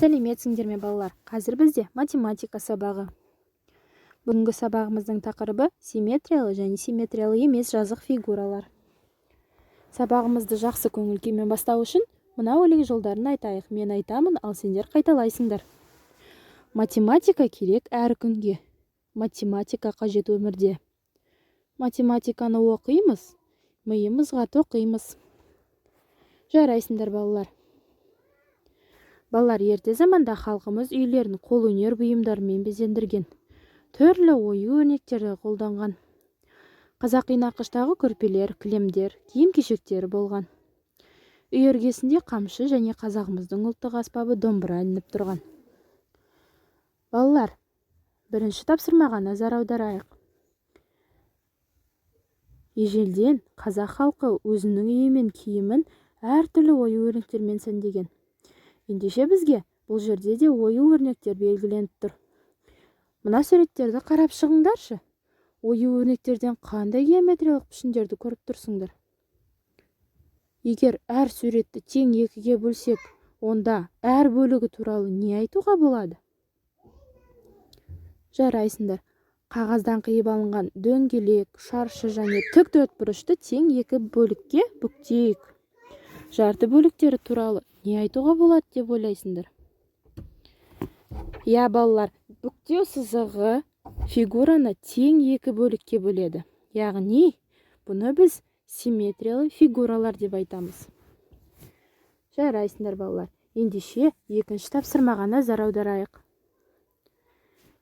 Сәлеметсіңдер ме, балалар! Қазір бізде математика сабағы. Бүгінгі сабағымыздың тақырыбы: симметриялы және симметриялы емес жазық фигуралар. Сабағымызды жақсы көңіл күймен бастау үшін мына өлең жолдарын айтайық. Мен айтамын, ал сендер қайталайсыңдар. Математика керек әр күнге. Математика қажет өмірде. Математиканы оқимыз, миымызға тоқимыз. Жарайсыңдар, балалар! Балалар, ерте заманда халқымыз үйлерін қолөнер бұйымдарымен безендірген, түрлі ою-өрнектерді қолданған. Қазақи нақыштағы көрпелер, кілемдер, киім-кешектері болған. Үй іргесінде қамшы және қазағымыздың ұлттық аспабы домбыра ілініп тұрған. Балалар, бірінші тапсырмаға назар аударайық. Ежелден қазақ халқы өзінің үйі мен киімін әртүрлі ою-өрнектермен сәндеген. Ендеше, бізге бұл жерде де ою-өрнектер белгіленіп тұр. Мына суреттерді қарап шығыңдаршы. Ою-өрнектерден қандай геометриялық пішіндерді көріп тұрсыңдар? Егер әр суретті тең екіге бөлсек, онда әр бөлігі туралы не айтуға болады? Жарайсыңдар! Қағаздан қиып алынған дөңгелек, шаршы және тік төртбұрышты тең екі бөлікке бүктейік. Жарты бөліктері туралы не айтуға болады деп ойлайсыңдар? Иә, балалар, бүктеу сызығы фигураны тең екі бөлікке бөледі, яғни бұны біз симметриялы фигуралар деп айтамыз. Жарайсыңдар, балалар! Ендеше, екінші тапсырмаға назар аударайық.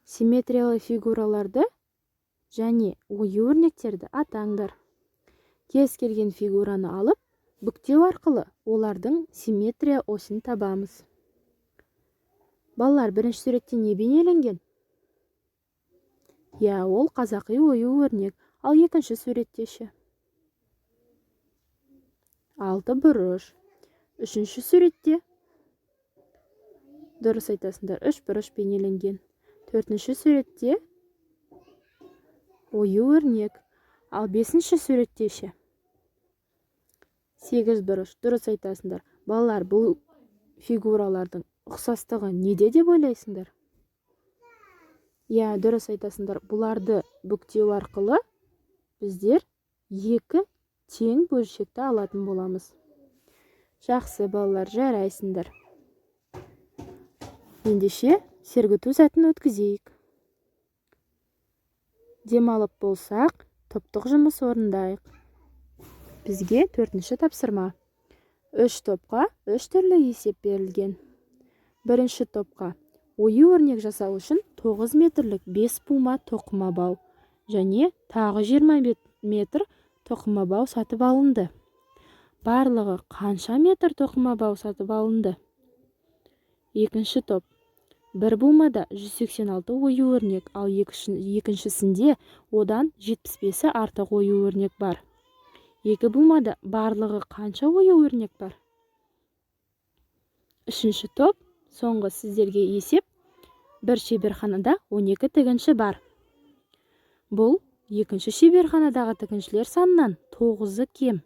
Симметриялы фигураларды және ою-өрнектерді атаңдар. Кез келген фигураны алып, бүктеу арқылы олардың симметрия осін табамыз. Балалар, бірінші суретте не бейнеленген? Иә, ол қазақи ою-өрнек. Ал екінші суретте ше? Алты бұрыш. Үшінші суретте, дұрыс айтасыңдар, үш бұрыш бейнеленген. Төртінші суретте ою-өрнек. Ал бесінші суретте ше? Сегіз бұрыш, дұрыс айтасыңдар. Балалар, бұл фигуралардың ұқсастығы неде деп ойлайсыңдар? Иә, дұрыс айтасыңдар, бұларды бүктеу арқылы біздер екі тең бөлшекті алатын боламыз. Жақсы, балалар, жарайсыңдар! Ендеше, сергіту сәтін өткізейік. Демалып болсақ, топтық жұмыс орындайық. Бізге төртінші тапсырма. Үш топқа үш түрлі есеп берілген. Бірінші топқа ою-өрнек жасау үшін 9 метрлік 5 бума тоқыма бау және тағы 20 метр тоқыма бау сатып алынды. Барлығы қанша метр тоқыма бау сатып алынды? Екінші топ: бір бумада 186 ою-өрнек, ал екіншісінде одан 75-і артық ою-өрнек бар. Екі бумада барлығы қанша ою-өрнек бар? Үшінші топ, соңғы сіздерге есеп: бір шеберханада 12 тігінші бар. Бұл екінші шеберханадағы тігіншілер санынан тоғызы кем.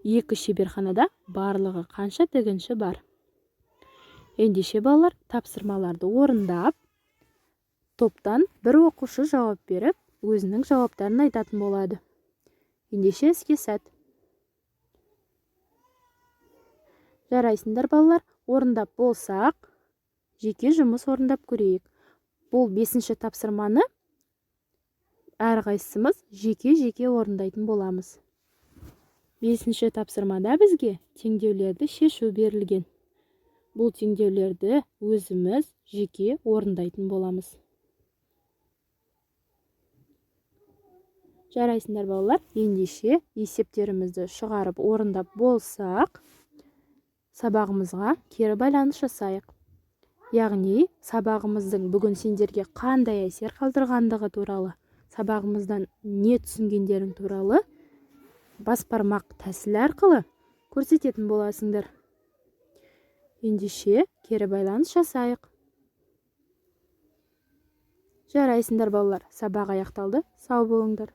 Екі шеберханада барлығы қанша тігінші бар? Ендеше, балалар, тапсырмаларды орындап, топтан бір оқушы жауап беріп, өзінің жауаптарын айтатын болады. Ендеше, іске сәт! Жарайсыңдар, балалар! Орындап болсақ, жеке жұмыс орындап көрейік. Бұл бесінші тапсырманы әрқайсымыз жеке-жеке орындайтын боламыз. Бесінші тапсырмада бізге теңдеулерді шешу берілген. Бұл теңдеулерді өзіміз жеке орындайтын боламыз. Жарайсыңдар, балалар! Ендеше, есептерімізді шығарып, орындап болсақ, сабағымызға кері байланыс жасайық. Яғни сабағымыздың бүгін сендерге қандай әсер қалдырғандығы туралы, сабағымыздан не түсінгендерің туралы бас бармақ тәсілі арқылы көрсететін боласыңдар. Ендеше, кері байланыс жасайық. Жарайсыңдар, балалар! Сабақ аяқталды. Сау болыңдар!